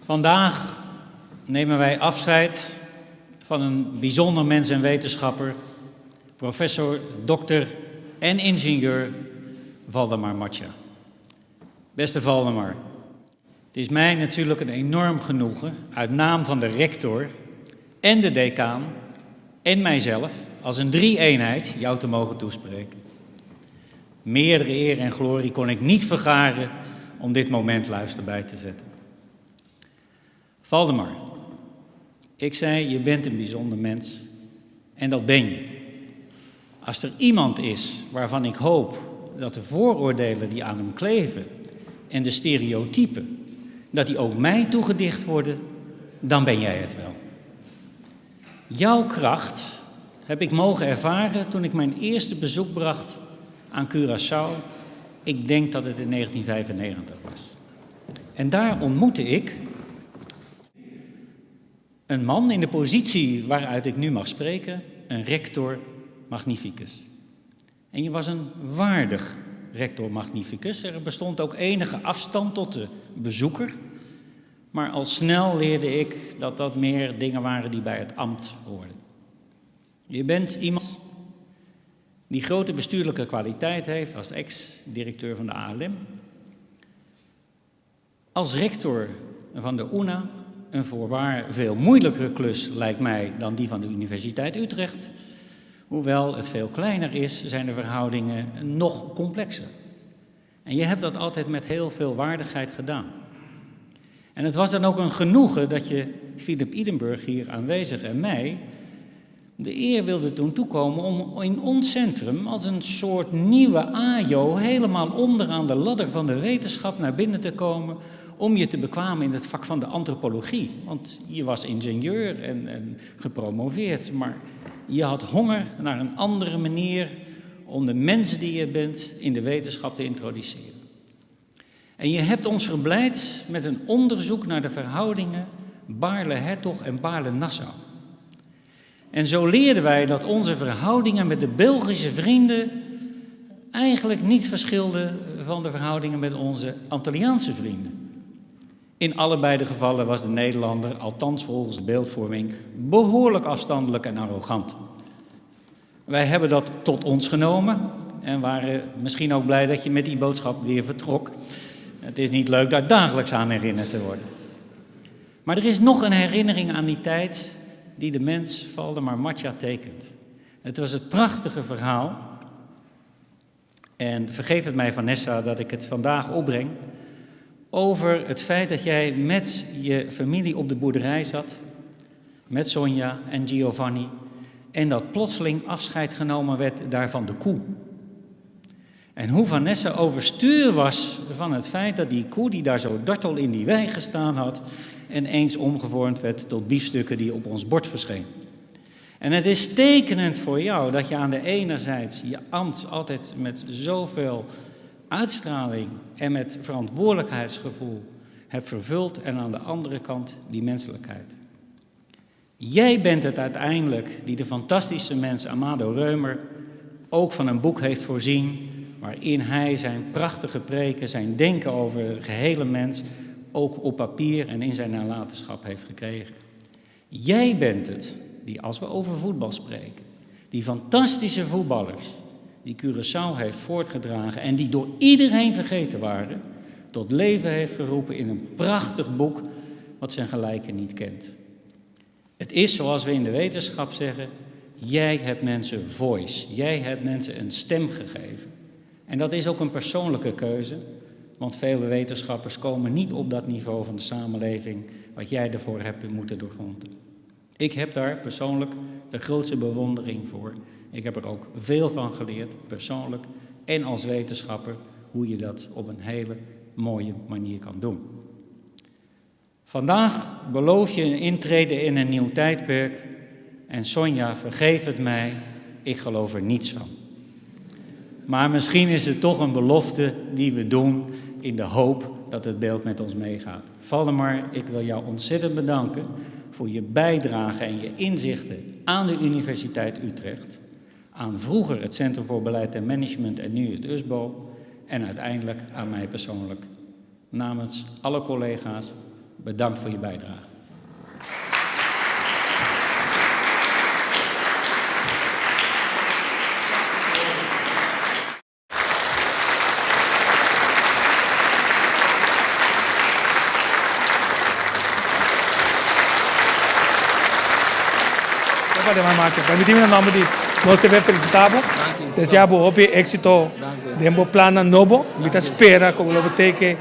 Vandaag nemen wij afscheid van een bijzonder mens en wetenschapper, professor, dokter en ingenieur Valdemar Matcha. Beste Valdemar, het is mij natuurlijk een enorm genoegen uit naam van de rector en de decaan en mijzelf als een drie-eenheid jou te mogen toespreken. Meerdere eer en glorie kon ik niet vergaren om dit moment luister bij te zetten. Valdemar, ik zei, je bent een bijzonder mens en dat ben je. Als er iemand is waarvan ik hoop dat de vooroordelen die aan hem kleven en de stereotypen, dat die ook mij toegedicht worden, dan ben jij het wel. Jouw kracht heb ik mogen ervaren toen ik mijn eerste bezoek bracht aan Curaçao. Ik denk dat het in 1995 was. En daar ontmoette ik een man in de positie waaruit ik nu mag spreken, een rector magnificus. En je was een waardig rector magnificus. Er bestond ook enige afstand tot de bezoeker. Maar al snel leerde ik dat dat meer dingen waren die bij het ambt hoorden. Je bent iemand die grote bestuurlijke kwaliteit heeft als ex-directeur van de ALM. Als rector van de UNA, een voorwaar veel moeilijkere klus lijkt mij dan die van de Universiteit Utrecht. Hoewel het veel kleiner is, zijn de verhoudingen nog complexer. En je hebt dat altijd met heel veel waardigheid gedaan. En het was dan ook een genoegen dat je Philip Idenburg hier aanwezig en mij de eer wilde doen toekomen om in ons centrum als een soort nieuwe ajo helemaal onderaan de ladder van de wetenschap naar binnen te komen om je te bekwamen in het vak van de antropologie. Want je was ingenieur en gepromoveerd, maar je had honger naar een andere manier om de mens die je bent in de wetenschap te introduceren. En je hebt ons verblijd met een onderzoek naar de verhoudingen Baarle-Hertog en Baarle-Nassau. En zo leerden wij dat onze verhoudingen met de Belgische vrienden eigenlijk niet verschilden van de verhoudingen met onze Antilliaanse vrienden. In allebei de gevallen was de Nederlander, althans volgens de beeldvorming, behoorlijk afstandelijk en arrogant. Wij hebben dat tot ons genomen en waren misschien ook blij dat je met die boodschap weer vertrok. Het is niet leuk daar dagelijks aan herinnerd te worden. Maar er is nog een herinnering aan die tijd die de mens Valdemar Matcha tekent. Het was het prachtige verhaal, en vergeef het mij Vanessa dat ik het vandaag opbreng, over het feit dat jij met je familie op de boerderij zat, met Sonja en Giovanni, en dat plotseling afscheid genomen werd daarvan de koe. En hoe Vanessa overstuur was van het feit dat die koe die daar zo dartel in die wei gestaan had, en eens omgevormd werd tot biefstukken die op ons bord verscheen. En het is tekenend voor jou dat je aan de enerzijds je ambt altijd met zoveel uitstraling en met verantwoordelijkheidsgevoel hebt vervuld en aan de andere kant die menselijkheid. Jij bent het uiteindelijk die de fantastische mens Amado Reumer ook van een boek heeft voorzien waarin hij zijn prachtige preken, zijn denken over de gehele mens ook op papier en in zijn nalatenschap heeft gekregen. Jij bent het die, als we over voetbal spreken, die fantastische voetballers die Curaçao heeft voortgedragen en die door iedereen vergeten waren, tot leven heeft geroepen in een prachtig boek wat zijn gelijke niet kent. Het is, zoals we in de wetenschap zeggen, jij hebt mensen voice, jij hebt mensen een stem gegeven. En dat is ook een persoonlijke keuze, want vele wetenschappers komen niet op dat niveau van de samenleving wat jij ervoor hebt moeten doorgronden. Ik heb daar persoonlijk de grootste bewondering voor. Ik heb er ook veel van geleerd, persoonlijk en als wetenschapper, hoe je dat op een hele mooie manier kan doen. Vandaag beloof je een intrede in een nieuw tijdperk en Sonja, vergeef het mij, ik geloof er niets van. Maar misschien is het toch een belofte die we doen in de hoop dat het beeld met ons meegaat. Valdemar, ik wil jou ontzettend bedanken voor je bijdrage en je inzichten aan de Universiteit Utrecht, aan vroeger het Centrum voor Beleid en Management en nu het USBO en uiteindelijk aan mij persoonlijk. Namens alle collega's, Bedankt voor je bijdrage. Permití mi na nomber di nos TV felicitá bo, deseá bo hopi éxito den bo plannan nobo. Mi ta spera ku lo bo take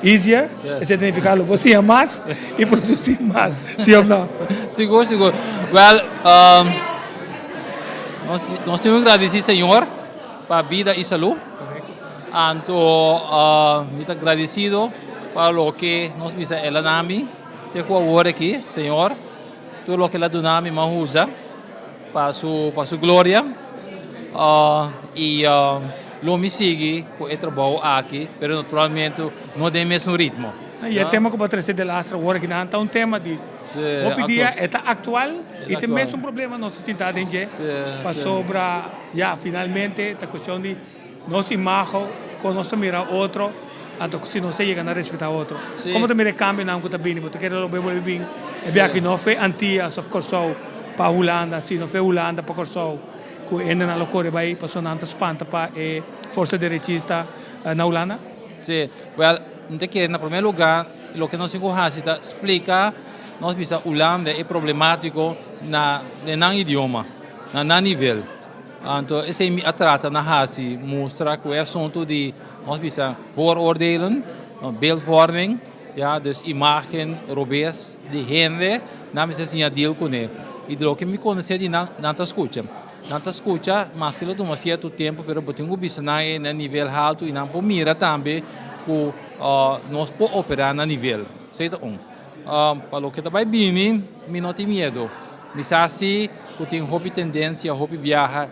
easier, esei ta nifiká lo bo siña mas i produsí mas, sí òf no? Sigur, sigur. Wèl, nos tin ku gradisí Señor pa bida i salú. Anto mi ta gradisido pa loke nos bisa el a na mi te ku awor aki, Señor. Tur loke el a duna mi, mi a usa pa su pa su gloria. I lo mi sigui ku e trabou aki, pero naturalmente no den e mesun ritmo. I e tema ku bo a trese de lastra awor aki nan ta un tema di hopi dia, e ta aktual i ta e mesun problema nos ta sinta aden dje pasobra ya finalmente ta kuestion di nos imago kon nos ta mira otro anto si nos ta yega na respeta otro. Komo ta mira e kambionan ku ta bini? Bo ta kere lo bo bolbe bin e biaha aki no fe Antias of Kòrsou pa Hulanda sino fe Hulanda pa Kòrsou ku hendenan lo kore bai pasobra nan ta spanta pa e forsa derechista na Hulanda? Sí, wèl, mi ta kere na promé lugá loke nos tin ku hasi ta splika nos bisa Hulanda e problemátiko na den nan idioma, na nan nivel. Anto esei mi a trata na hasi, mustra ku e asuntu di nos bisa vooroordelen, beeldvorming, ya, dus imágen robes di hende, nan mester siña deal kuné. I di loke mi konosé di nan, nan ta skucha. Nan ta skucha, maske lo tuma sierto tempu, pero bo tin ku bisa nan e na nivel haltu i nan por mira tambe ku nos por operá na nivel. Esei ta un. Pa loke ta bai bini, mi no tin miedu. Mi sa si ku tin hopi tendensia, hopi biaha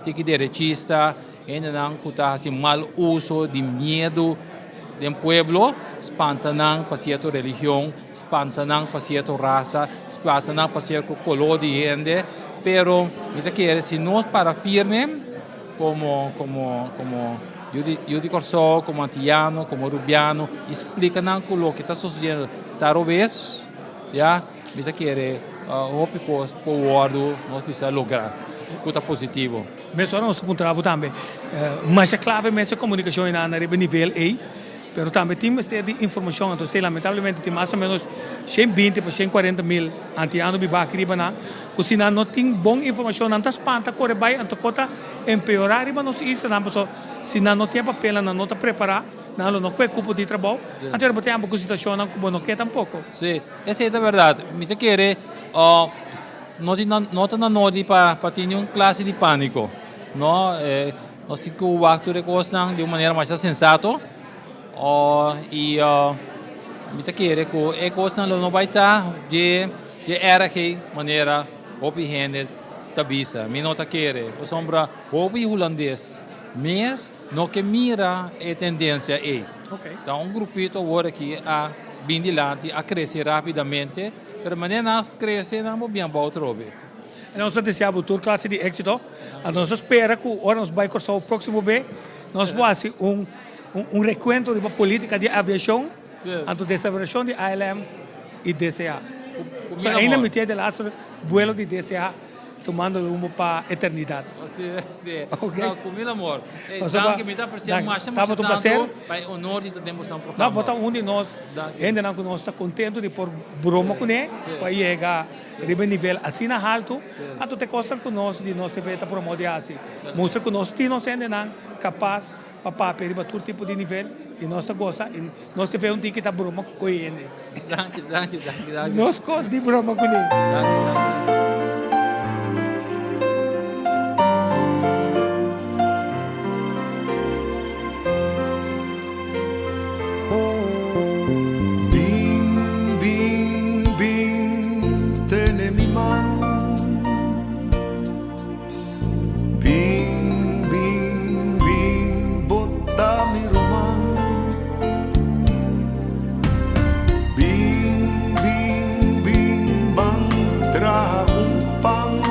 tiki derechista, hendenan ku ta hasi mal uso di miedu den pueblo, spanta nan pa sierto religion, spanta nan pa sierto rasa, spanta nan pa sierto koló di hende. Pero mi ta kere si nos para firme komo komo komo yu di yu di Kòrsou, komo antiano, komo rubiano i splika nan ku loke ta sosodiendo ta robes, ya. Mi ta kere hopi kos por wòrdu nos bisa logra ku ta positivo. Mesora nos ta puntra bo tambe, masha klave mes e komunikashon einan na riba e nivel ei, pero tambe tin mester di informashon, anto esei lamentablemente tin mas o menos 120 pa 140 mil antiano biba aki riba nan, ku si nan no tin bon informashon nan ta spanta kore bai anto ko ta empeorá riba nos islanan, pasobra si nan no tin e papelnan nan no ta prepará, nan lo no kue kupo di trabou, anto bo tin amba ku situashonnan ku bo no ke tampoko. Sí. Esei ta bèrdat. Mi ta kere no tin no ta na nodi pa pa tin niun klase di pániko, no. Nos tin ku wak tur e kosnan di un manera masha sensato i mi ta kere ku e kosnan lo no bai ta dje dje èrg ei manera hopi hende ta bisa. Mi no ta kere pasobra hopi hulandes mes No ke mira e tendensia ei. Ta un grupito awor aki a bin dilanti, a krese rapidamente, pero manera nan a krese nan por bin abou atrobe. Nos ta desea bo tur klase di éksito. Anto nos ta spera ku ora nos bai Kòrsou próksimo be, nos por hasi un un rekuento riba polítika di aviashon, anto desaparishon di ALM i DCA. So ainda mi tin e delaster buelo di DCA. Tumando rumbo pa eternidad. Si, si. Ok. No, cu mil amor. Hey, danki, mi ta aprecia masha, masha tanto pa e honor di ta den boso programa. No, bo ta un di nos hendenan cu nos ta contento di por broma cune, cu a yega riba e nivel asina halto. Anto ta e cosnan cu nos di nos TV ta promo di haci. Mustra cu nos tin nos hendenan capaz pa papia riba tur tipo di nivel y nos ta goza y nos te ve un tiki ta broma cu coy hende. Danki, danki, danki, danki. Nos cos di broma cu ni. Danki, danki. Bin, bin, bin, tene mi man. Bin, bin, bin, bo ta mi ruman. Bin, bin, bin, ban traha un pan.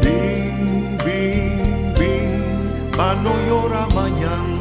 Bin, bin, bin, pa no yora mañan.